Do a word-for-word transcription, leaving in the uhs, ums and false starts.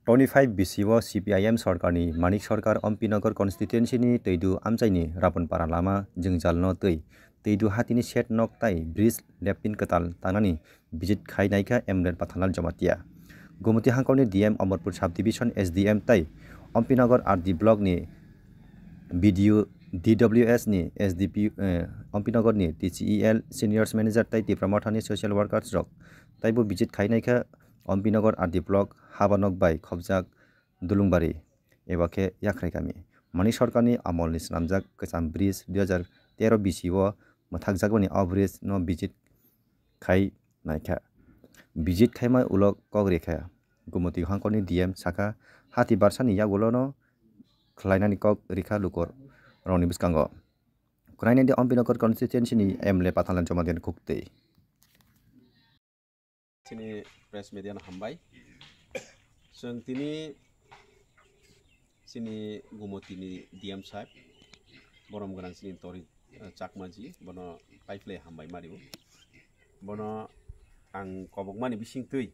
Twenty five B C o C P I M sorkarni Manik Sarkar Ompinagar constituency ni Twidu amchaini Raponpara lama jwngjalno twi Twidu hatini shed nok tai bridge lepin kwtal tangnani visit khai naikha M L A Pathanlal Jamatia. Gumoti hangkoni D M Amarpur subdivision S D M tai Ompinagar R D block ni B D O, D W S ni S D P, eh, Ompinagar ni T C E L seniors manager tai Tipra Mothani social workers rok taibo visit khai naikha Ompinagar R D block habanok bai khobjak Dulungbari eba khe Yakhrai kami. Manik Sarkarni amolni swnamjak kwcham bridge dui hajar tero B C o mwthakjakmani o bridge no visit khai naikha. Visit khaima ulo kok rikha. Gumoti hangkorni D M sakha hati barsani yagulono khlainani kok rikha lukur rokni bwskango. Kwrainani Ompinagar constituency ni M L A Pathanlal Jamatia ni khuktwi. Chini press media no hambai. Chwng tini chini Gumoti ni D M sahib, borom gwnang chini Tori, eh, Chakmaji, bono paiphlai hambai mario. Bono ang kobokmani bisingtwi